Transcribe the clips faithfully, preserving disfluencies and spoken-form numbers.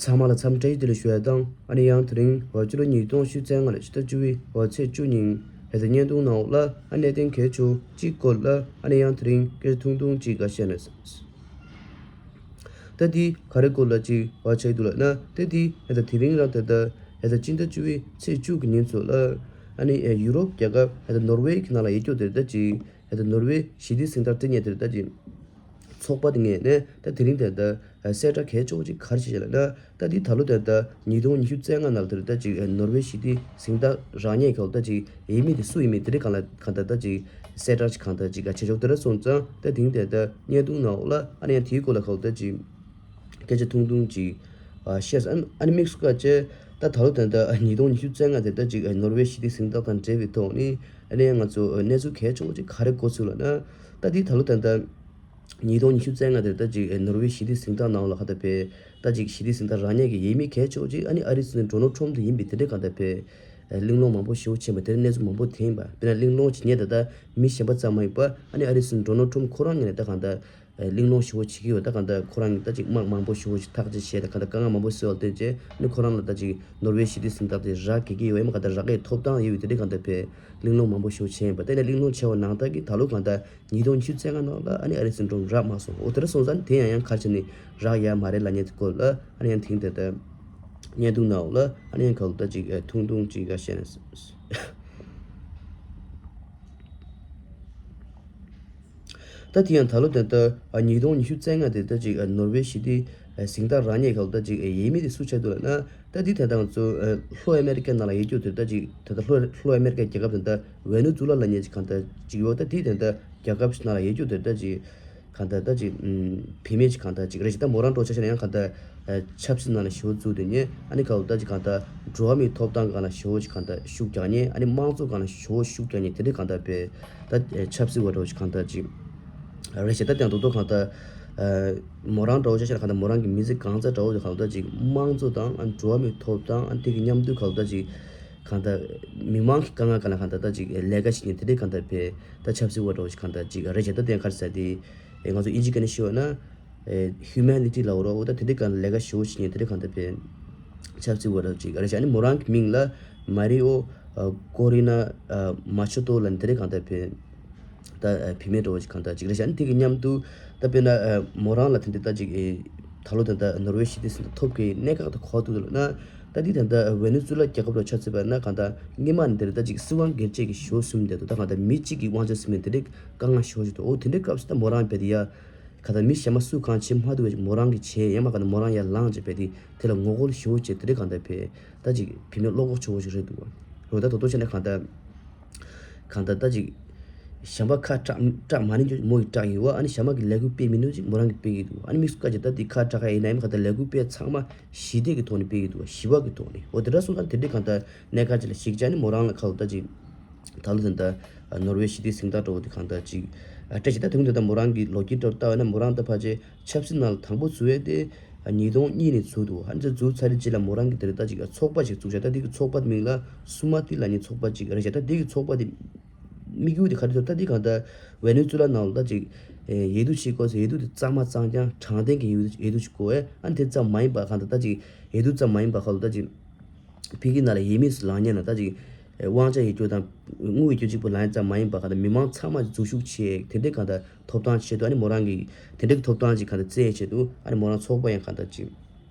ཚང་མ་ལ་འཚམས་འདྲི་བཀྲ་ཤིས་བདེ་ལེགས་ཞུ་ཡ་དང་། ཨ་ནི་ཡང་དེ་རིང་འོ་སྤྱི་ལོ་ཉིས་སྟོང་ཉི་ཤུ་རྩ་ལྔ་ལོའི་ཕྱི་ཟླ་བཅུ་པའི་འོ་ཚེས་བཅུ་ཉིན་ཧེ་ད་བརྙན་ཐུང་ནང་ལ་ཨ་གནད་དོན་གལ་ཆེ་བོ་གཅིག་སྐོར་ལ་ཨ་ནི་ཡང་དེ་རིང་སྐད་ཆ་ཐུང་ཐུང་གཅིག་ག་བཤད་ན། ད་དེ་ག་རེ་སྐོར་ལ་གཅིག་བ་ཆགས་འདུག་ལབ་ན། ད་དེ་ཧེ་ད་དེ་རིང་རང་ད་ད་ཧེ་ད་སྤྱི་ཟླ་བཅུ་པའི་ཚེས་བཅུ་གི་ཉིན་ཚོ་ལ་ཨ་ནི་ཡུ་རོབ་རྒྱལ་ཁབ་ཧེ་ད་ནོར་ཝེ་གི་ནང་ལ་ཡོད་རྒྱུ་དེ་ད་གཅིག་ད་ནོར་ཝེ་ཞི་བདེ་གཟེངས་རྟགས་སྤྲད་མཁན་དེ་ད་ཅིག་ཚོགས་པ་དེ་ངོས་ནས་ད་དེ་རིང་དེ་ད་གསལ་བསྒྲགས་གལ་ཆེ་བོ་ཅིག་ག་རེ་བྱས་ལབ་ན། ད་འདི་ད་ལོ་དེ་ད་ཉིས་སྟོང་ཉི་ཤུ་རྩ་ལྔ་ནང་དེར་ད་ཅིག་ནོར་ཝེ་ཞི་བདེ་གཟེངས་རྟགས་རག་མཁན་གྱི་ད་ཅིག་ཡིན་མིན་དེ་སུ་ཡིན་མིན་དེ་རིགས་གང་ལ་གང་ད་ད་ཅིག་གསལ་བསྒྲགས་ཅིག་གང་ད་ཅིག་ག་བྱེད་ཆོག་དེ་ར་སོང་ཙང་། ད་དེང་དེ་ད་བརྙན་ཐུང་ནང་ལ་ཨ་ནི་ཡང་དེའི་སྐོར་ལ་གང་ད་ཅིག་སྐད་ཆ་ཐུང་ཐུང་ཅིག་ཨ་བཤད་སོང་། ཨ་ནི་དམིགས་སུ་བཀར་བྱས་ད་ད་ལོ་དེ་ད་ཉིས་སྟོང་ཉི་ཤུ་རྩ་ལྔ་དེ་ད་ཅིག་ནོར་ཝེ་ཞི་བདེ་གཟེངས་རྟགས་དང་འབྲེལ་བའི་ཐོག་ནས་ཨ་ནི་ཡང་ང་ཚོ་གནས་ཚུལ་གལ་ཆེ་བོ་ཅིག་ག་རེ་གོ་ཚུལ་ལབ་ན། ད་འདི་ད་ལོ་ད་ད་ཉིས་སྟོང་ཉི་ཤུ་རྩ་ལྔ་དེ་ད་ཅིག་ནོར་ཝེ་ཞི་བདེ་གཟེངས་རྟགས་ནང་ལ་ག་ད་པའི་ད་ཅིག་ཞི་བདེ་གཟེངས་རྟགས་རག་མཁན་གྱི་ཡས་མས་གལ་ཆེ་བོ་ཅིག་ཨ་ནི་ཨ་རིའི་སྲིད་འཛིན་ཌོ་ནལ་ཊམ་དེ་ཡིན་པའི་དེ་འདྲའི་ག་ད་པའི་གླེང་སློང་མང་པོ་ཞེ་པོ་བྱས་པ་དེར་གནས་ཚུལ་མང་པོ་ཐོན་པ། དཔེར་ན་གླེང་སློང་བྱེད་མཁན་དེ་ད་མི་གཞན་པ་ཙམ་མ་ཡིན་པ་ཨ་ནི་ཨ་རིའི་སྲིད་འཛིན་ཌོ་ནལ་ཊམ་ཁོ་རང་ངོས་ནས་ད་ག་ད་གླེང་སློང་ཞེ་པོ་བྱེད་ཀྱི་ཡོད། ད་གང་ལྟར་ཁོ་རང་གིས་ད་ཅིག་དམག་མང་པོ་ཞེ་པོ་ཞིག་ཐག་གཅོད་བྱས། ད་གང་ལྟར་དཀའ་ངལ་མང་པོ་སེལ་བ་བརྟེན་བྱས་ནི་ཁོ་རང་ལ་ད་ཅིག་ནོར་ཝེ་ཞི་བདེ་གཟེངས་རྟགས་དེ་རག་དགོས་ཀྱི་ཡོད། ཡང་མ་གང་ལྟར་རག་ཡས་ཐོབ་ཐང་ཡོད་པའི་དེ་འདྲའི་གང་ལྟར་བའི་གླེང་སློང་མང་པོ་ཞེ་པོ་བྱས་ཡིན་པ། དེ་ནས་གླེང་སློང་བྱས་པ་ནང་ལྟར་གྱི་ད་ལོ་གང་ལྟར་ཉིས་སྟོང་ཉི་ཤུ་རྩ་ལྔ་ནང་ལ་ཨ་ནི་ཨ་རིའི་སྲིད་འཛིན་ཊམ་རག་མ་སོང་། འོ་དེ་འདྲ་སོང་ཙང་དེ་ཡང་ཡང་ག་རེ་བྱས་ནས་རག་ཡ་མ་རེད་ལབ་མཁན་དེ་སྐོར་ལ་ཨ་ནི་ཡང་དེང་དེ་ལྟར་བརྙན་ཐུང་ནང་ལ་ཨ་ནི་ཡང་གང་ལྟར་ཅིག་ཐུང་ཐུང་ཅིག་ག་བཤད་ན། ད་དེ་ཡང་ད་ལོ་དེ་ལྟར་ཉིས་སྟོང་ཉི་ཤུ་རྩ་ལྔ་དེ་ལྟར་ཅིག་ནོར་ཝེ་ཞི་བདེ་གཟེངས་རྟགས་རག་མཁན་གྱི་ད་ཅིག་ཡས་མས་དེ་སུ་ཆགས་འདུག་ལབ་ན། ད་འདི་ད་ལྟ་ང་ཚོ་ལྷོ་ཨ་མེ་རི་ཀ་ནང་ལ་ཡོད་རྒྱུ་དེ་ད་ཅིག་ད་ལྟ་ལྷོ་ལྷོ་ཨ་མེ་རི་ཀའི་རྒྱལ་ཁབ་དེ་ད་ཝེ་ནེ་ཛུ་ལ་ལབ་མཁན་ཅིག་གང་ལྟར་ཅིག་ཡོད། ད་འདི་དེ་ད་རྒྱལ་ཁབ་ནང་ལ་ཡོད་རྒྱུ་དེ་ད་ཅིག་གང་ལྟར་ད་ཅིག་བུད་མེད་ཅིག་གང་ལྟར་ཅིག་རེད་ཅིག་ད་མོ་རང་འགྲོ་ཆ་ཤ་ཡང་གང་ལྟར་ཆབ་སྲིད་ནང་ལ་ཞེ་པོ་བཙུགས་དེ་ཉེ་ཨ་ནི་གང་ལྟར་ཅིག་གང་ལྟར་འགྲོ་བ་མིའི་ཐོབ་ཐང་གང་ལ་ཞེ་པོ་ཅིག་གང་ལྟར་ཤུགས་རྒྱག་ཉེ་ཨ་ནི་དམངས་གཙོ་གང་ལ་ཞེ་པོ་ཤུགས་རྒྱག་ཉེ་དེ་འདྲའི་གང་ལྟར་བའི་ད་ཆབ་སྲིད་པ་འདྲ་བོ་ཅིག་གང་ལྟར་ཅིག་རེད་ཅེས། ད་དེང་ཐོག་ཐོག་གང་ལྟར་མོ་རང་འདྲ་བོ་ཆ་ཤ་གང་ལྟར་མོ་རང་གི་མི་ཚེ་གང་ཚ་འདྲ་བོ་དེ་གང་ལྟར་ཅིག་དམངས་གཙོ་དང་ཨ་ནི་འགྲོ་བ་མིའི་ཐོབ་ཐང་ཨ་ནི་དེ་གི་མཉམ་དུ་གང་ལྟར་ཅིག་གང་ལྟར་མི་མང་གི་དཀའ་ངལ་གང་ལ་གང་ལྟར་ད་ཅིག་ལས་ཀ་བྱེད་ཉེ་དེ་འདྲའི་གང་ལྟར་བའི་ད་ཆབ་སྲིད་པ་འདྲ་བོ་ཅིག་གང་ལྟར་ཅིག་རེད་ཅེས། ད་དེང་ག་རེ་ཟེར་དེ་ང་ཚོ་ཨིན་ཇི་སྐད་ནས་ཞུས་པ་ན། ཨེ་ཧིའུ་མེ་ནི་ཊི་ལབ་རོགས། འོ་ད་དེ་འདྲའི་གང་ལས་ཀ་ཞེ་པོ་བྱེད་མཁན་དེ་འདྲའི་གང་ལྟར་བའི་ཆབ་སྲིད་པ་འདྲ་ཅིག་རེད་ཤག་ཨ་ནི་མོ་རང་གི་མིང་ལ་མ་རི་ཨོ་ཨ་ཀོ་རི་ན་ཨ་མ་ཆོ་ཏོ་ལབ་ནས་དེ་འདྲའི་གང་ལྟར་བའི་ད་ཨ་བུད་མེད་འདྲ་བོ་ཅིག་གང་ལྟར་ཅིག་རེད་ཤག་ཨ་ནི་དེ་གི་མཉམ་དུ་ད་དཔེར་ན་ཨ་མོ་རང་ལ་དེ་འདྲའི་ད་ཅིག་ཨེ་ད་ལོ་དེ་འདྲ་ནོར་ཝེ་ཞི་བདེ་གཟེངས་རྟགས་ཐོབ་མཁན་གནད་འགག་ད་ག་པར་འདུག་ལབ་ན། ད་འདི་དེ་འདྲ་ཝེ་ནེ་ཛུ་ལ་རྒྱལ་ཁབ་འདྲ་ཆ་མཚོན་པ་ན་གང་ལྟར་སྔོན་མ་ནས་དེ་འདྲ་ད་ཅིག་སྲིད་དབང་སྒེར་གཅོད་ཀྱི་ཞེ་པོ་ཟིན་བསྡད་འདུག་ད་གང་ལྟར་མི་གཅིག་གི་དབང་ཆ་ཟིན་མཁན་དེ་འདྲའི་དཀའ་ངལ་ཞེ་པོ་ཅིག་འདུག་འོ་དེ་འདྲའི་སྐབས་སུ་ད་མོ་རང་རྦད་དེ་ཡ། ག་ད་མི་གཞན་མ་སུ་གང་བྱེད་མ་ཐུབ་པ་ཅིག་མོ་རང་གིས་བྱས། ཡང་མ་ག་ད་མོ་རང་ཡར་ལངས་བྱས་པས་དེ་དེ་ལ་ངོ་རྒོལ་ཞེ་པོ་བྱས་དེ་འདྲའི་གང་ལྟར་བས་ད་ཅིག་བུད་མེད་བློ་ཁོག་ཆེ་བོ་ཞིག་རེད་འདུག་བ། འོ་ད་དོ་དོ་བྱས་ན་གང་ལྟར་གང་ལྟར་ད་ཅིག་གཞན་པ་ཁ་གྲག་གྲག་མ་ནི་རྒྱུ་མོ་ཡི་གྲག་ཡིན་བ། ཨ་ནི་གཞན་མ་གི་ལས་འགུལ་སྤེལ་མི་ནུས་ཅིག་མོ་རང་གིས་སྤེལ་གི་འདུག་ཨ་ནི་དམིགས་སུ་བཀར་བྱས་ད་དེ་ཁ་གྲག་ཡིན་ན་ཡང་མ་ག་ད་ལས་འགུལ་སྤེལ་ཚང་མ་ཞི་བདེ་གི་ཐོག་ནས་སྤེལ་གི་འདུག་བ། ཞི་བ་གི་ཐོག་ནས། འོ་དེ་འདྲ་སོང་ཙང་དེ་འདྲའི་གང་ལྟར་གནད་འགག་ཅིག་ལ་གཞིགས་བྱས་ནི་མོ་རང་ལ་ཁ་ལོ་ད་ཅིག་ད་ལོ་དེ་འདྲ་ནོར་ཝེ་ཞི་བདེ་གཟེངས་རྟགས་འདྲ་བོ་དེ་གང་ལྟར་ཅིག་སྤྲད་ཅིག་ད་དུང་དེ་ལྟར་མོ་རང་གི་ལོ་རྒྱུས་འདྲ་བོ་ལྟ་བ་ན་མོ་རང་ད་ཕལ་ཆེར་ཆབ་སྲིད་ནང་ལ་དང་པོ་འཛུལ་བས་དེ་ཉིས་སྟོང་གཉིས་ནས་འཛུལ་འདུག་ཧ་ནི་འཛུལ་ཚར་རྗེས་ལ་མོ་རང་གི་དེ་ལ་ད་ཅིག་ཚོགས་པ་ཞིག་བཙུགས་བྱས། ད་དེ་གི་ཚོགས་པ་དེ་མིང་ལ་སུ་མ་ཏི་ལབ་མཁན་ཚོགས་པ་ཅིག་རེད་བྱས། ད་དེ་གི་ཚོགས་པ་དེ་དམིགས་ཡུལ་དེ་ག་རེ་འདུག་ད་དེ་གང་ལྟར་ཝེ་ནེ་ཛུ་ལ་ནང་ལ་ད་ཅིག་ཡས་འདུ་བྱེད་དགོས་ཟེར། ཡས་འདུ་དེ་གཙང་མ་གཙང་རྐྱང་དྲང་བདེན་གྱི་ཡས་འདུ་ཡས་འདུ་ཞིག་དགོས། ཨ་ནི་དེ་ཙམ་མ་ཡིན་པ་གང་ལྟར་ད་ཅིག་ཡས་འདུ་ཙམ་མ་ཡིན་པ་ཁ་ལོ་ད་ཅིག་ཕ་གི་ནང་ལ་ཡས་མས་སུ་ལངས་མཁན་ལ་ད་ཅིག་དབང་ཆ་ཡོད་རྒྱུ་དང་དངུལ་ཡོད་རྒྱུ་གཅིག་པུ་ལངས་ཙམ་མ་ཡིན་པ་གང་ལྟར་མི་མང་ཚང་མ་འཛུལ་ཞུགས་བྱས། དེ་འདྲའི་གང་ལྟར་ཐོབ་ཐང་ཆེད་དུ་ཨ་ནི་མོ་རང་གིས་དེ་འདྲའི་ཐོབ་ཐང་ཅིག་གང་ལྟར་བཙལ་ཆེད་དུ་ཨ་ནི་མོ་རང་ཚོགས་པ་ཡང་གང་ལྟར་ཅིག་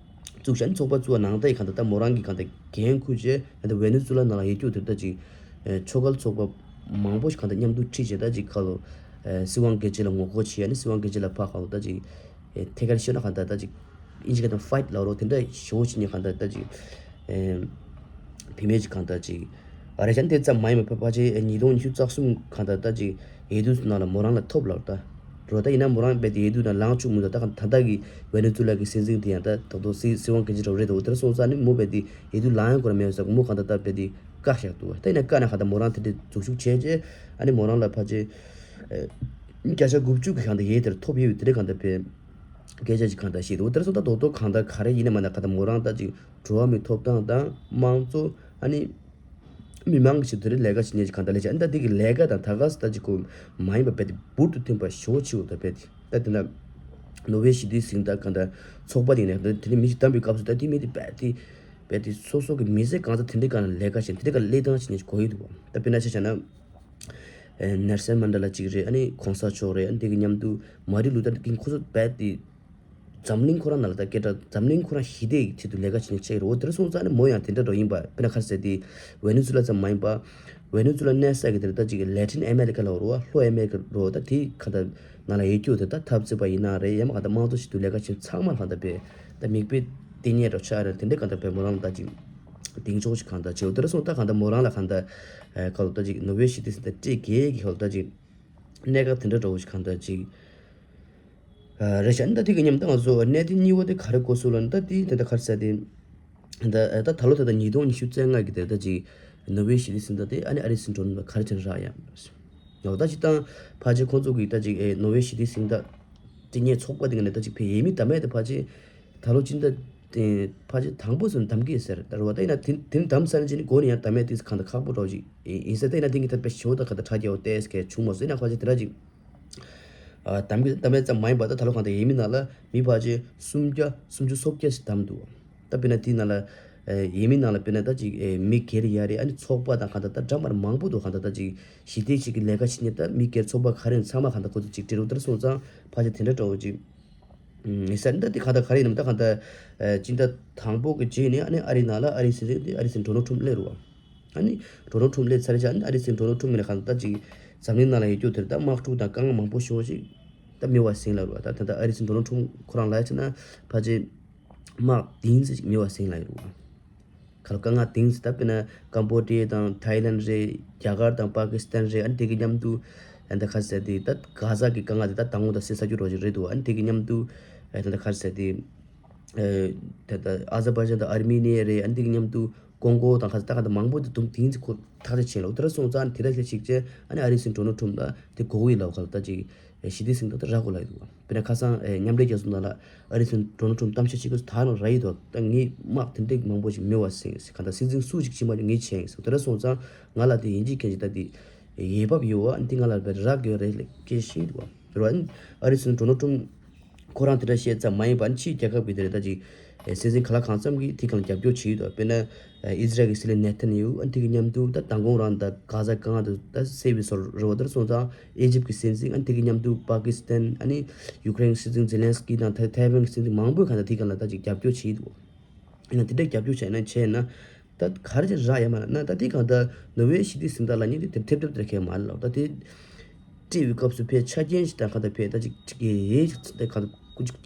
བཙུགས་ཤག་ཨ་ནི་ཚོགས་པ་བཙུགས་པ་ནང་ལྟར་ཡིན་གང་ལྟར་ད་མོ་རང་གིས་གང་ལྟར་འགན་འཁུར་བྱས། ད་ལྟ་ཝེ་ནེ་ཛུ་ལ་ནང་ལ་ཡོད་རྒྱུ་དེ་ལྟར་ཅིག་ཆོས་ཁ་ལ་ཚོགས་པ་མང་པོ་ཞིག་གང་ལྟར་མཉམ་དུ་ཁྲིད་བྱས། ད་ཅིག་ཁ་ལོ་སྲིད་དབང་སྒེར་གཅོད་ལ་ངོ་རྒོལ་བྱས། ཨ་ནི་སྲིད་དབང་སྒེར་གཅོད་ལ་ཕར་གང་ལྟར་ད་ཅིག་ཐད་ཀར་ཤོད་ན་གང་ལྟར་ད་ཅིག་ཨིན་ཇི་སྐད་དང་ཕའིཊ་ལབ་རོགས་དེ་འདྲ་ཞེ་པོ་བྱེད་མཁན་གང་ལྟར་ད་ཅིག་བུད་མེད་ཅིག་གང་ལྟར་ཅིག་རེད་ཤག་དེ་ཙམ་མ་ཡིན་པར་ཕལ་ཆེར་ཉིས་སྟོང་ཉི་ཤུ་རྩ་གསུམ་གང་ལྟར་ད་ཅིག་ཡས་འདུ་ནང་ལ་མོ་རང་ལ་ཐོབ་ལབ་ད་རོ། ད་ཡིན་ན་མོ་རང་རྦད་དེ་ཡས་འདུ་ནང་ལངས་བཅུག་མི་འདུག་ད་གང་ད་ལྟ་གི་ཝེ་ནེ་ཛུ་ལ་གི་སྲིད་འཛིན་དེ་ཡང་ད་ད་དུང་སྲིད་སྲིད་དབང་སྒེར་གཅོད་འདྲ་བོ་རེད་འདུག་དེ་འདྲ་སོང་ཙང་ནི་མོ་རྦད་དེ་ཡས་འདུ་ལངས་ཡ་དགོས་ར་མེད་ཟེར་མོ་གང་ལྟར་ད་རྦད་དེ་བཀག་བཞག་འདུག་ད་ཡིན་ན་བཀག་ན་གང་ལྟར་མོ་རང་དེ་འདྲ་འཛུལ་ཞུགས་བྱས་རྗེས་ཨ་ནི་མོ་རང་ལ་ཕལ་ཆེར་བརྒྱ་ཆ་དགུ་བཅུ་གི་གང་ལྟར་ཡས་དེར་ཐོབ་ཡོད་པའི་དེ་འདྲ་གང་ལྟར་བའི་སྐད་ཆ་ཅིག་གང་ལྟར་བཤད་འདུག་དེ་འདྲ་སོང་ད་རྡོག་རྡོག་གང་ལྟར་ག་རེ་ཡིན་ན་མ་ན་གང་ལྟར་མོ་རང་ད་ཅིག་འགྲོ་བ་མིའི་ཐོབ་ཐང་དང་དམངས་གཙོ་ཨ་ནི་མི་མང་གི་ཆེད་དུ་རེ་ལས་ཀ་བྱེད་མཁན་ཅིག་གང་ལྟར་ལས་བྱེད། ཨ་ནི་ད་འདི་གི་ལས་ཀ་དང་ད་ག་ས་ད་ཅིག་གོ་མ་ཡིན་པ་རྦད་དེ་འབུར་དུ་ཐོན་པ་ཞེ་པོ་ཆེ་བོ་ད་རྦད་དེ་ད་དེ་ན་ ནོ་བྷེལ་ཞི་བདེའི་གཟེངས་རྟགས་གང་ལྟར་ཚོགས་པ་དེ་ནས་དེ་ནས་མི་ཞིག་བདམས་པའི་སྐབས་སུ་ད་དེ་མི་དེ་རྦད་དེ་རྦད་དེ་སོ་སོ་གི་མི་ཚེ་གང་ཚ་དེ་འདྲའི་སྒང་ལ་ལས་ཀ་བྱེད་དེ་འདྲའི་སྒང་ལ་ལས་སྟངས་ཤིག་ནས་གོ་ཡི་འདུག་བ། ད་དཔེར་ན་ཆ་བཞག་ན། ཨེ་ནེལ་སན་མན་ཌེ་ལ་གཅིག་རེད། ཨ་ནི་གོང་ས་མཆོག་རེད། ཨ་ནི་དེ་གི་མཉམ་དུ་མར་ཊིན་ལུ་ཐར་ཀིང་ཁོ་ཚོ་རྦད་དེ་འཛམ་གླིང་ཁོ་རང་ནང་ལ་ད་སྐད་གྲགས་འཛམ་གླིང་ཁོ་རང་ཞི་བདེ་ཡི་ཆེད་དུ་ལས་ཀ་བྱེད་མཁན་ཅིག་རེད། འོ་དེ་འདྲ་སོང་ཙང་ཨ་ནི་མོ་ཡང་དེ་འདྲ་འགྲོ་ཡིན་པ། དཔེར་ན་ག་རེ་ཟེར་དེ་ཝེ་ནེ་ཛུ་ལ་ཙམ་མ་ཡིན་པ། ཝེ་ནེ་ཛུ་ལ་གནས་ས་གི་དེར་ད་ཅིག་ལེ་ཊིན་ཨ་མེ་རི་ཁ་ལ་འོ་རོ་བ་ལྷོ་ཨ་མེ་རི་ཁ་རོ་ད་དེ་ག་ད་ནང་ལ་ཡོད་རྒྱུ་དེ་ད་འཐབ་རྩོད་པ་ཡིན་ན་རེད། ཡང་མ་ག་ད་དམངས་གཙོ་ཞིག་ཏུ་ལས་ཀ་བྱེད་ཚང་མ་ལ་ག་ད་པའི་ད་མིག་དཔེ་བསྟན་ཉེ་རོ་ཆགས་རེད། དེ་འདྲ་ག་ད་པའི་མོ་རང་ལ་ད་ཅིག་གདེང་འཇོག་ཞིག་གང་ལྟར་བྱེད། འོ་དེ་འདྲ་སོང་ད་གང་ལྟར་མོ་རང་ལ་གང་ལྟར་ཨ་ག་ལ་ད་ཅིག་ནོ་བྷེལ་ཞི་བདེའི་གཟེངས་རྟགས་སྤྲད་དགོས་ཀྱི་ག་ལ་ད་ཅིག་གནད་འགག་དེ་འདྲ་འདྲ་བོ་ཞིག་གང་ལྟར་ཅིག་ཨ་རེད་ཤག་ད་དེ་གི་མཉམ་ད་ང་ཚོ་གནད་དོན་གཉིས་པ་དེ་ག་རེ་གོ་སོང་ལབ་ན། ད་དེ་ད་ད་ག་རེ་ཟེར་དེ་ད་ད་ད་ལོ་ད་ད་ཉིས་སྟོང་ཉི་ཤུ་རྩ་ལྔ་གི་དེ་ད་ཅིག་ནོ་བྷེལ་ཞི་བདེའི་གཟེངས་རྟགས་དེ་ཨ་ནི་ཨ་རིའི་སྲིད་འཛིན་ཌོ་ནལ་ཊམ་ག་རེ་བྱས་ནས་རག་ཡ། ཡང་ད་ཅིག་ད་ཕལ་ཆེར་ཁོང་ཚོ་གི་ད་ཅིག་ཨེ་ནོ་བྷེལ་ཞི་བདེའི་གཟེངས་རྟགས་སྤྲད་མཁན་ཚོགས་པ་དེ་ག་ནས་ད་ཅིག་ཕེབས་ཡས་མི་བདམས་ཡས་དེ་ཕལ་ཆེར་ད་ལོ་སྤྱི་ཟླ་དེ་ཕལ་ཆེར་དང་པོ་ཚུན་བདམས་ཀྱི་ཟེར། ད་རེད་བ། ད་ཡིན་ན་དེ་དེ་བདམས་ཚར་རྗེས་ནི་འགོ་ནས་ཡང་བདམས་ཡས་དེ་གང་ལྟར་ཁག་པོ་འདྲ་བོ་ཞིག་ཡིན་ཟེར། ད་ཡིན་ན་དེང་གི་ད་དཔེ་ཞོ་ད་ག་ད་དྲ་རྒྱ་བ་ཏེས་ཀྱི་བྱུང་མ་སོང་། ཡིན་ན་ཕལ་ཆེར་དེ་འདྲ་ཅིག་ཨ་བདམས་ཀྱི་བདམས་ཡས་ཙམ་མ་ཡིན་པ་ད་ད་ལོ་གང་ལྟར་ཡས་མི་ནང་ལ་མི་ཕལ་ཆེར་སུམ་བརྒྱ་སུམ་ཅུ་སོ་བརྒྱ་ཞིག་བདམས་འདུག་ད་དཔེར་ན་དེའི་ནང་ལ་ཨེ་ཡས་མི་ནང་ལ་དཔེར་ན་ད་ཅིག་ཨེ་མི་སྒེར་ཡ་རེད། ཨ་ནི་ཚོགས་པ་དང་གང་ལྟར་ད་འདྲ་མར་མང་པོ་འདུག་གང་ལྟར་ད་ཅིག་ཞི་བདེ་ཅིག་གི་ལས་ཀ་བྱེད་མཁན་ད་མི་སྒེར་ཚོགས་པ་ག་རེ་ཡིན་ཚང་མ་གང་ལྟར་ཁོ་ཚོ་ཅིག་སྤྲད་རོགས་དེར་སོང་ཙང་ཕལ་ཆེར་དེ་འདྲ་འདྲ་བོ་ཅིག་ཨུམ་ས་ད་དེ་གང་ལྟར་ག་རེ་ཡིན་ནམ། ད་གང་ལྟར་ཨེ་སྤྱི་ཟླ་དང་པོ་གི་རྗེས་ནས་ཨ་ནི་ཨ་རིའི་ནང་ལ་ཨ་རིའི་སྲིད་འཛིན་དེ་ཨ་རིའི་སྲིད་འཛིན་ཌོ་ནལ་ཊམ་སླེབས་རེད་བ། ཨ་ནི་ཌོ་ནལ་ཊམ་སླེབས་ཚར་རྗེས་ཨ་ནི་ཨ་རིའི་སྲིད་འཛིན་ཌོ་ནལ་ཊམ་ལ་གང་ལྟར་ཅིག་འཛམ་གླིང་ནང་ལ་ཡོད་རྒྱུ་དེར་ད་དམག་འཁྲུག་དང་དཀའ་ངལ་མང་པོ་ཞེ་པོ་ཅིག་ད་མེད་པ་བཟོས་ལབ་རེད་བ། ད་ད་ལྟ་ཨ་རིའི་སྲིད་འཛིན་ཌོ་ནལ་ཊམ་ཁོ་རང་ལ་ཡ་བྱས་ན་ཕལ་ཆེར་དམག་བདུན་ཙམ་ཞིག་མེད་པ་བཟོས་ལབ་ཡོད་རེད་བ། ག་ལ་དཀའ་ངལ་དེང་སང་ད་དཔེར་ན་ཀམ་བོ་ཌི་ཡ་དང་ཐའི་ལན་རེད། རྒྱ་གར་དང་པ་ཀི་སི་ཐན་རེད། ཨ་ནི་དེ་གི་མཉམ་དུ་ཨ་ད་ག་ཟེར་དེ་ད་གྷ་ཟ་གི་དཀའ་ངལ་དེ་ད་དང་པོ་ད་སེལ་ཚར་རྒྱུ་རོ་ཞིག་རེད་འདུག་ཨ་ནི་དེ་གི་མཉམ་དུ་ཨ་ད་ད་ག་ཟེར་དེ་ཨ་ད་ད་ཨ་ཛར་བྷའི་ཇན་དང་ཨར་མི་ནི་ཡ་རེད། ཨ་ནི་དེ་གི་མཉམ་དུ་ཀོང་གོ་དང་ག་ཟེར་ད་ག་ད་མང་པོ་དེ་དུང་དེང་སང་ཁོ་ཐག་གཅོད་བྱས་ལ། དེ་འདྲ་སོང་ཙང་དེ་འདྲ་ཞིག་བྱས་ཨ་ནི་ཨ་རིའི་སྲིད་འཛིན་ཌོ་ནལ་ཊམ་ལ་དེ་གོ་གི་ཡོད་ལབ། ག་ལ་ད་ཅིག་ཞི་བདེའི་གཟེངས་རྟགས་དེ་རག་དགོས་ལབ་ཡོད་འདུག་དཔེར་ན་ཁ་སང་ཨེ་མཉམ་འབྲེལ་རྒྱལ་ཚོགས་ནང་ལ་ཨ་རིའི་སྲིད་འཛིན་ཌོ་ནལ་ཊམ་གཏམ་བཤད་བྱེད་དུས་ད་ནང་ར་ཡི་དོ་ད་ངས་དམག་དེ་འདྲའི་མང་པོ་ཞིག་མེད་པ་ཟེར་ཟེར། གང་ལྟར་སྲིད་འཛིན་སུ་ཞིག་བྱེད་མ་བྱུང་ངས་བྱས་ཡིན་ཟེར། དེ་འདྲ་སོང་ཙང་ང་ལ་དེ་ཡིན་གཅིག་མིན་གཅིག་ད་དེ་འོས་བབ་ཡོད་བ། འདི་ང་ལ་རག་གི་ཡོད་རེད་ལབ་སྐད་བཤད་འདུག་བ། རེད་བ། ཨ་རིའི་སྲིད་འཛིན་ཌོ་ནལ་ཊམ་ཁོ་རང་དེ་འདྲ་བཤད་ཙམ་མ་ཡིན་པ་ཕྱིའི་རྒྱལ་ཁབ་ཀྱི་དེ་འདྲ་ད་ཅིག་སྲིད་འཛིན་ག་ལ་གང་འཚམ་གྱིས་དེ་གང་རྒྱབ་སྐྱོར་བྱས་ཡོད་དོ། དཔེར་ན་ཨིས་ར་ཨེལ་གྱི་སྲིད་བློན་ནེ་ཐན་ཡ་ཧུ་ཨ་དེ་གི་མཉམ་དུ་ད་མདང་དགོང་རང་ད་གྷ་ཟ་དཀའ་ངལ་དུ་ད་སེལ་བའི་བཟོ་འདྲ་བོ་དེར་སོང་ཙང་ཨེ་ཇིབ་ཀྱི་སྲིད་འཛིན་ཨ་དེ་གི་མཉམ་དུ་པ་ཀི་སི་ཐན་ཨ་ནི་ཡུ་ཀེ་རེན་གྱི་སྲིད་འཛིན་ཛེ་ལན་སི་ཀི་དང་ཐའེ་ཐའེ་ཝན་གྱི་སྲིད་འཛིན་མང་པོས་གང་ལྟར་དེ་གང་ལ་ད་ཅིག་རྒྱབ་སྐྱོར་བྱས་འདུག་ཡིན་ན་དེ་འདྲ་རྒྱབ་སྐྱོར་བྱས་ན་བྱས་ན་ད་ག་རེ་ཅིག་རག་ཡ་མ་རེད་ན། ད་དེ་གང་ལྟར་ནོ་བྷེལ་ཞི་བདེའི་གཟེངས་རྟགས་ལབ་མཁན་དེ་དེ་ཐེབས་ཐེབས་དེ་གང་ཡང་མ་རེད་ལབ། ད་དེ་སྤྲད་པའི་སྐབས་སུ་ཕར་ཆ་རྐྱེན་ཞིག་དང་གང་ལྟར་ཕར་ད་ཅིག་ཅིག་གི་ཡེ་ཞིག་ད་གང་ལྟར་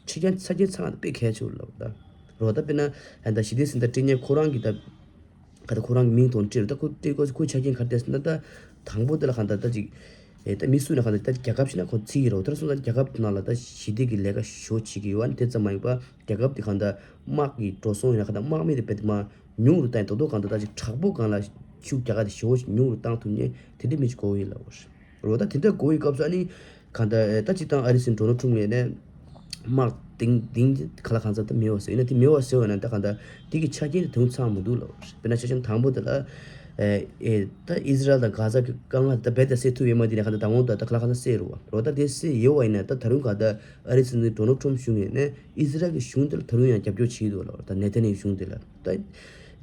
ཆ་རྐྱེན་ཆ་རྐྱེན་ཚང་ང་དཔེ་གལ་ཆེ་བོ་ལབ། ད་རོ་ད་དཔེར་ན་ད་ཞི་བདེའི་གཟེངས་རྟགས་སྤྲད་མཁན་ཁོ་རང་གི་ད་ག་ད་ཁོ་རང་གི་མིང་དང་སྤྲད་རེད། ད་ཁོ་སྤྲད་དགོས་ཁོའི་ཆ་རྐྱེན་ག་རེ་བལྟས་ཟེར་ན། ད་དང་པོ་དེ་ལ་གང་ལྟར་ད་ཅིག་ཨེ་ད་མི་སུ་ན་གང་ལྟར་ད་རྒྱལ་ཁབ་ཞིག་ན་ཁོ་བརྩི་གི་རེད། དེར་སོང་ཙང་རྒྱལ་ཁབ་དེ་ནང་ལ་ད་ཞི་བདེ་གི་ལས་ཀ་ཞོ་བྱེད་ཀྱི་ཡོད། ཨ་ནི་དེ་ཙམ་མ་ཡིན་པ་རྒྱལ་ཁབ་དེ་གང་ལྟར་དམག་གི་འགྲོ་སོང་ཡིན་ན་གང་ལྟར་དམག་མི་དེ་རྦད་དེ་མར་ཉུང་རུ་བཏང་ཡིན། ད་དུང་གང་ལྟར་ད་ཅིག་དྲག་པོ་སྒང་ལ་ཤུགས་རྒྱག་ག་དེ་ཞོ་ཉུང་རུ་བཏང་ཐུབ་མཁན་དེ་འདྲ་མི་ཞིག་དགོས་ཀྱི་ཡོད་ལབ་པ་རེད། རོ་ད་དེ་འདྲ་དགོས་ཡི་སྐབས་སུ་ཨ་ནི་གང་ལྟར་ཨེ་ད་སྤྱིར་བཏང་ཨ་རིའི་སྲིད་འཛིན་ཌོ་ནལ་ཊམ་ངོས་ནས་དམག་དེང་དེང་ག་ལ་གང་འཚམ་ད་མེད་པ་བཟོས་ཡིན་ན། དེ་མེད་པ་བཟོས་པ་ན་ད་གང་ལྟར་དེ་གི་ཆ་རྐྱེན་དེ་དུང་ཚང་མི་འདུག་ལབ། དཔེར་ན་ཆ་རྐྱེན་དང་པོ་དེ་ལ་ཨེ་ཨེ་ད་ཨི་ཟི་རལ་དང་གྷ་ཟ་གི་དཀའ་ངལ་ད་རྦད་དེ་སེལ་ཐུབ་ཡོད་མ་དེ་ནས་གང་ལྟར་ད་འོང་ད་ད་ག་ལ་གང་འཚམ་སེལ་རུ་བ། རོ་ད་དེ་སེལ་ཡོད་པ་ཡིན་ན་ད་ད་རུང་གང་ལྟར་ཨ་རིའི་སྲིད་འཛིན་ཌོ་ནལ་ཊམ་གཞུང་ངོས་ནས་ཨི་ཟི་རལ་གི་གཞུང་དེ་ལ་ད་རུང་ཡང་རྒྱབ་སྐྱོར་བྱེད་ཀྱི་འདུག་ལབ། ད་ནེ་ཐན་ཡ་ཧུ་གཞུང་དེ་ལ་ད།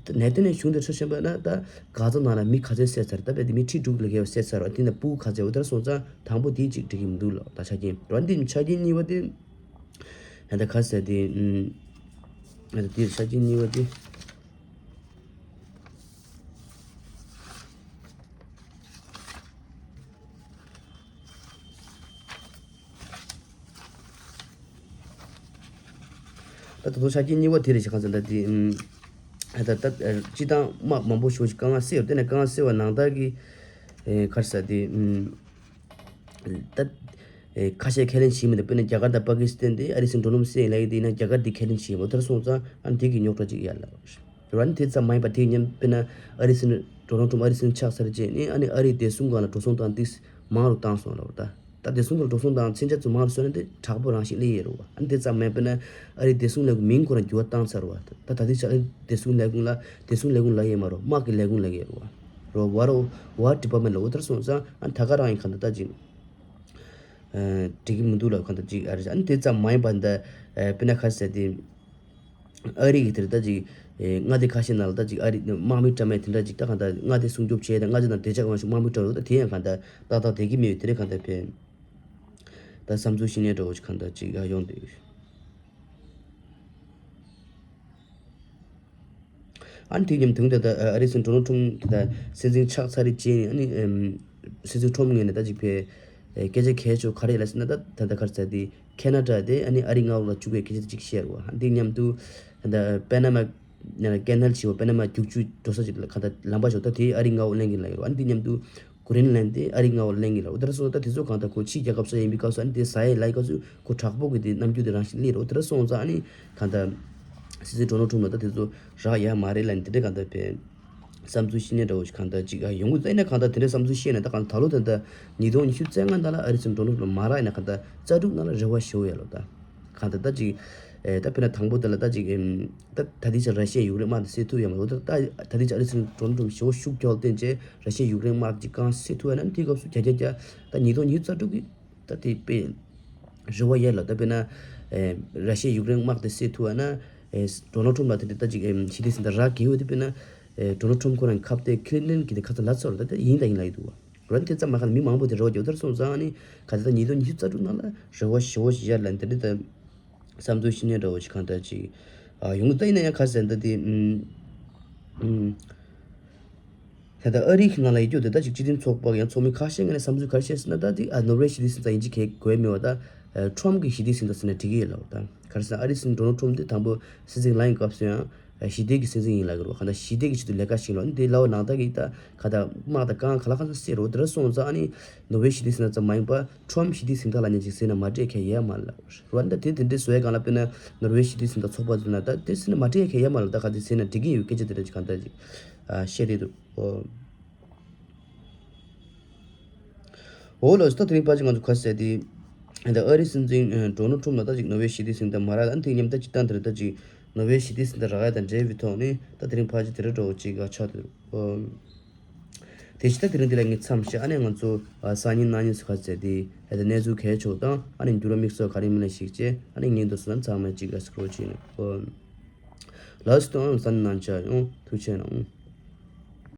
ད་ནེ་ཐན་ཡ་ཧུ་གཞུང་དེ་ཆ་བཞག་པ་ན་ད་གྷ་ཟ་ནང་ལ་མི་ག་ཚད་བསད་ཚར། ད་དཔེ་དེ་མི་ཁྲི་དྲུག་ལས་བརྒལ་བ་བསད་ཚར་བ། དེ་ནས་སྤུ་གུ་ག་ཚད་འོ་དེར་སོང་ཙང་དང་པོ་དེ་གཅིག་འགྲིག་གི་མི་འདུག་ལབ། ད་ཆ་རྐྱེན་རོ་འདི་ཆ་རྐྱེན་གཉིས་པ་དེ་ཨ་ད་ག་ཟེར་དེ་ཨ་ད་དེ་ཆ་རྐྱེན་གཉིས་པ་དེ། ད་ད་དུང་ཆ་རྐྱེན་གཉིས་པ་དེ་རེད་ཤག་གང་ཟེར་ན་ད་དེ་ཨམ་ད་ད་སྤྱིར་བཏང་དམག་མང་པོ་ཞེ་པོ་ཞིག་དཀའ་ངལ་སེལ་ཡོད། དེ་ནས་དཀའ་ངལ་སེལ་བ་ནང་ལྟར་གྱི་ཨེ་ག་རེ་ཟེར་དེ་ཨམ་ད་ཨེ་ཁ་ཤས་ཁས་ལེན་བྱེད་མི་འདུག་དཔེར་ན་རྒྱ་གར་དང་པ་ཀི་སི་ཐན་དེ་ཨ་རིའི་སྲིད་འཛིན་ཌོ་ནལ་ཊམ་སེ་ཡིན་ལབ་ཡོད། དེ་ཡིན་ན་རྒྱ་གར་དེ་ཁས་ལེན་བྱེད་མི་འདུག་དེར་སོང་ཙང་ཨ་ནི་དེ་གི་རྙོག་དྲ་ཅིག་ཡར་ལངས་རེད། ཨ་ནི་དེ་ཙམ་མ་ཡིན་པ་དེ་ཉིན་དཔེར་ན་ཨ་རིའི་སྲིད་འཛིན་ཌོ་ནལ་ཊམ་ཨ་རིའི་སྲིད་འཛིན་ཆགས་ཚར་རྗེས་ནས་ཨ་ནི་ཨ་རིའི་བདེ་སྲུང་སྒང་ལ་འགྲོ་སོང་བཏང་དེ་མང་རུ་བཏང་སོང་ལབ་རེད། ད་ད་བདེ་སྲུང་སྒང་ལ་འགྲོ་སོང་བཏང་མཚོན་ཆ་ཚོ་མང་རུ་བཟོས་ན་དེ་དྲག་པོ་རང་བཞིན་སླེབས་ཡས་རེད་བ། ཨ་ནི་དེ་ཙམ་མ་ཡིན་པ་དཔེར་ན་ཨ་རིའི་བདེ་སྲུང་ལས་ཁུངས་མིང་ཁོ་རང་འགྱུར་བ་བཏང་ཚར་བ། ད་ད་ལྟའི་ཆ་ཨ་རིའི་བདེ་སྲུང་ལས་ཁུངས་ལ་བདེ་སྲུང་ལས་ཁུངས་ལབ་ཡས་མ་རེད། དམག་གི་ལས་ཁུངས་ལབ་ཡས་རེད་བ། རོ་War War Department ལབ། འོ་དེར་སོང་ཙང་ཨ་ནི་ད་ག་རང་ཡིན། གང་ལྟར་ད་ཅིག་ འགྲིག་གི་མི་འདུག་ལབ་གང་ལྟར་ཅིག་ཨ་རི་ཨ་ནི་དེ་ཙམ་མ་ཡིན་པ་འདི་དཔེར་ན་ཁ་ཟེར་དེ། ཨ་རི་གི་དེར་ད་ཅིག་ཨེ་མངའ་སྡེ་ཁ་ཤས་ནང་ལ་ད་ཅིག་ཨ་རི་དམག་མི་བཀྲམ་མེད་དེ་འདྲ་ཅིག་ད་གང་ལྟར་མངའ་སྡེ་སྲུང་སྐྱོབ་བྱས་ད་མངའ་སྡེ་ནང་བདེ་འཇགས་ཡོང་ཞིག་དམག་མི་བཀྲམ་འདུག་ད་དེ་ཡང་གང་ལྟར་ཏག་ཏག་བསྡད་ཀྱི་མེད་དེ་རེད། གང་ལྟར་ཕན་ད་བསམ་ཚུལ་ཤེས་ནས་འདྲ་བོ་ཞིག་གང་ལྟར་ཅིག་ཡ་ཡོང་བསྡད་ཡོད། ཨ་ནི་དེ་མཉམ་དུ་ད་ལྟ་ཨ་རིའི་སྲིད་འཛིན་ཌོ་ནལ་ཊམ་ད་ལྟ་སྲིད་འཛིན་ཆགས་ཚར་རེད་བྱས་ནས་ཨ་ནི་ཨམ་སྲིད་འཛིན་ཊམ་ངོས་ནས་ད་ཅིག་ཕེ་ཨེ་སྐད་ཆ་གལ་ཆེ་བ་ག་རེ་ལབ་ཟེར་ན་ད་ད་ལྟ་ག་རེ་ཟེར་དེ་ཁེ་ན་ཌ་དེ་ཨ་ནི་ཨ་རིའི་མངའ་འོག་ལ་བཅུག་པའི་སྐད་ཆ་དེ་ཅིག་བཤད་རེད་བ། ཨ་ནི་དེ་མཉམ་དུ་ད་ལྟ་པེ་ན་མ་ཀེ་ནལ་ཞེས་པ་པེ་ན་མ་རྒྱུག་ཆུ་འགྲོ་ས་ཅིག་ལ་ག་ད་ལམ་པ་ཞོག་ད་དེ་ཨ་རིའི་མངའ་འོག་ལེན་གྱི་ལ་ཡོད་རེད་བ། ཨ་ནི་དེ་མཉམ་དུ་གྷི་རིན་ལན་དེ་ཨ་རིའི་མངའ་འོག་ལེན་གྱི་ལ་འོ་དེ་འདྲ་སོང་ཙང་ད་དེ་ཚོ་གང་ལྟར་ཁོ་ཕྱིའི་རྒྱལ་ཁབ་སུ་ཡིན་པའི་སྐབས་སུ་ཨ་ནི་དེ་ཟ་ཡས་ལ་ཡི་སྐབས་སུ་ཁོ་དྲག་པོ་གི་དེ་རྣམ་འགྱུར་དེ་རང་བཞིན་སླེབས་རེད། འོ་དེ་འདྲ་སོང་ཙང་ཨ་ནི་གང་ལྟར་སྲིད་འཛིན་ཌོ་ནལ་ཊམ་ལ་ད་དེ་ཚོ་རག་ཡ་མ་རེད་ལབ་ནས་དེ་འདྲ་གང་ལྟར་བས་བསམ་ཚུལ་ཤེས་ནས་འདྲ་བོ་ཞིག་གང་ལྟར་ཅིག་ཨ་ཡོང་གི་ད་ཡིན་ན་གང་ལྟར་དེ་འདྲ་བསམ་ཚུལ་ཤེས་ནས་ད་གང་ལྟར་ད་ལོ་དེ་ལྟར་ཉིས་སྟོང་ཉི་ཤུ་རྩ་ལྔ་ནང་ལ་ཨ་རིའི་སྲིད་འཛིན་ཌོ་ནལ་ཊམ་མ་རག་ཡིན་ན་གང་ལྟར་རྩ་དྲུག་ནང་ལ་རེ་བ་ཞུ་ཡ་ལོ་ད། གང་ལྟར་ད་ཅིག་ཨེ་ད་དཔེར་ན་དང་པོ་དེ་ལ་ད་ཅིག་ཨེམ་ད་ད་ལྟའི་ཆར་ར་ཤི་ཡ་ཡུཀ་རེན་དམག་དེ་སེལ་ཐུབ་ཡོད་མ་རེད། འོ་ད་ད་ལྟའི་ཆར་ཨ་རིའི་སྲིད་འཛིན་ཌོ་ནལ་ཊམ་ཞེ་པོ་ཤུགས་རྒྱག་བསྟན་བྱས་ར་ཤི་ཡ་ཡུཀ་རེན་དམག་ཅིག་གང་སེལ་ཐུབ་ཡ་ན་དེའི་སྐབས་སུ་བརྒྱ་ཆ་བརྒྱ་ད་ཉིས་སྟོང་ཉི་ཤུ་རྩ་དྲུག་གི་ད་དེ་དཔེ་རེ་བ་ཡོད་ལ་ད་དཔེར་ན་ཨེ་ར་ཤི་ཡ་ཡུཀ་རེན་དམག་དེ་སེལ་ཐུབ་ཡ་ན་ཨེ་ཌོ་ནལ་ཊམ་ལ་དེ་འདྲ་ད་ཅིག་ཨེམ་ཞི་བདེ་ཟིན་ད་རག་གི་ཡོད་དེ་དཔེར་ན་ཨེ་ཌོ་ནལ་ཊམ་ཁོ་རང་ཁ་གཏད་ཁི་ལིན་ཊོན་གྱི་དེ་ཁ་ཚ་ལ་ཚོར་ད་དེ་ཡིན་ད་ཡིན་ལ་ཡི་འདུག་བ། རོ་ནི་དེ་ཙམ་མ་ཁ་ལ་མི་མང་པོ་དེ་རོ་རྒྱོ་དར་སོང་ཙང་ནི་ག་དེ་ད་ཉིས་སྟོང་ཉི་ཤུ་རྩ་དྲུག་ནང་ལ་རེ་བ་ཞེ་བོ་ཞིག་ཡར་ལ་འདི་འདྲ་ད་བསམ་ཚུལ་ཤི་ཉེ་འདྲ་བོ་ཞིག་གང་ལྟར་ཅིག་ཨ་ཡོང་གི་ད་ཡིན་ན་ཡང་ཁ་ཟེར་ད་དེ་ཨུམ་ཨུམ་ད་ལྟ་ཨ་རི་གི་ནང་ལ་ཡོད་རྒྱུ་དེ་ད་ཅིག་སྤྱི་མཐུན་ཚོགས་པ་ཡང་ཚོགས་མི་ཁ་ཤས་ངོས་ནས་བསམ་ཚུལ་ག་རེ་བཤད་ཟེར་ན་ད་དེ་ཨ་ནོར་ཝེ་ཞི་བདེ་ཟིན་ཙང་ཡིན་གཅིག་གས་དགོས་མེད་བ། ད་ཨ་ཊམ་གི་ཞི་བདེ་ཟིན་ཙང་ཟེར་ན་འགྲིག་གི་ཡོད་ལ་བ། ད་ག་རེ་ཟེར་ན་ཨ་རི་སྲིད་འཛིན་ཌོ་ནལ་ཊམ་དེ་དང་པོ་སྲིད་འཛིན་ལ་ཡིན་སྐབས་སུ་ཡང་ཞི་བདེ་གི་སྲིད་འཛིན་ཡིན་ལ་གི་རོ། གང་ལྟར་ཞི་བདེ་གི་ཆེད་དུ་ལས་ཀ་བྱེད་ལོ་ནི་དེ་ལའོ་ནང་ལྟ་གི་ད་ག་ད་དམག་ད་གང་ག་ལ་གང་ས་སེ་རོ་དེ་ར་སོང་ཙང་ཨ་ནི་ནོ་ཝེ་ཞི་བདེ་ཟིན་ཙང་མ་ཡིན་པ་ཊམ་ཞི་བདེ་ཟིན་ད་ལ་ཉན་ཅིག་ཟེར་ན་མ་སྤྲད་མཁན་ཡོད་མ་ལ་རོ། ད་དེ་དེ་འདྲའི་བཟོ་ཡ་གང་ལ་དཔེར་ན་ནོར་ཝེ་ཞི་བདེ་ཟིན་ད་ཚོགས་པ་ཚོ་ན་ད་དེ་ཟེར་ན་མ་སྤྲད་མཁན་ཡོད་མ་ལ་ད་ག་དེ་ཟེར་ན་འགྲིག་གི་ཡོད་སྐད་ཆ་དེ་འདྲ་ཅིག་གང་ལྟར་ཅིག་ཨ་བཤད་དེ་འདུག་ཨོ། འོ་ལགས་སོ། ད་དེ་རིང་ཕལ་ཆེར་ང་ཚོ་ག་ཟེར་དེ། ད་ཨ་རི་སྲིད་འཛིན་ཨ་ཌོ་ནལ་ཊམ་ལ་ད་ཅིག་ནོ་ཝེ་ཞི་བདེ་ཟིན་ད་མ་རག་ཨ་ནི་དེ་མཉམ་ད་སྤྱིར་བཏང་དེར་ད་ཅིག་ནོ་ཝེ་ཞི་བདེ་ཟིན་ད་རག་ཡ་དང་འབྲེལ་བའི་ཐོག་ནས་ད་དེ་རིང་ཕལ་ཆེར་དེ་ར་འགྲོ་ཅིག་ག་ཆགས་འདུག་ཨོ། དེ་བཞིན་ད་དེ་རིང་འདི་ལ་ངས་མཚམས་བཞག་ཨ་ནི་ང་ཚོ་ཨ་སང་ཉིན་གནངས་ཉིན་སུ་ག་ཟེར་དེ་ཨ་ད་གནས་ཚུལ་གལ་ཆེ་བ་དང་ཨ་ནི་འགྱུར་བ་དམིགས་བསལ་ག་རེ་མིན་ན་ཞིག་བྱས་ཨ་ནི་ངས་འདུག་སོང་ན་ཚང་མས་ཅིག་ག་སྐོར་བྱས་ནས་ཨོ། ལགས་སོ། ད་སང་ཉིན་གནངས་ཆ་ཡོང་ཐུགས་ཆེ་གནང་།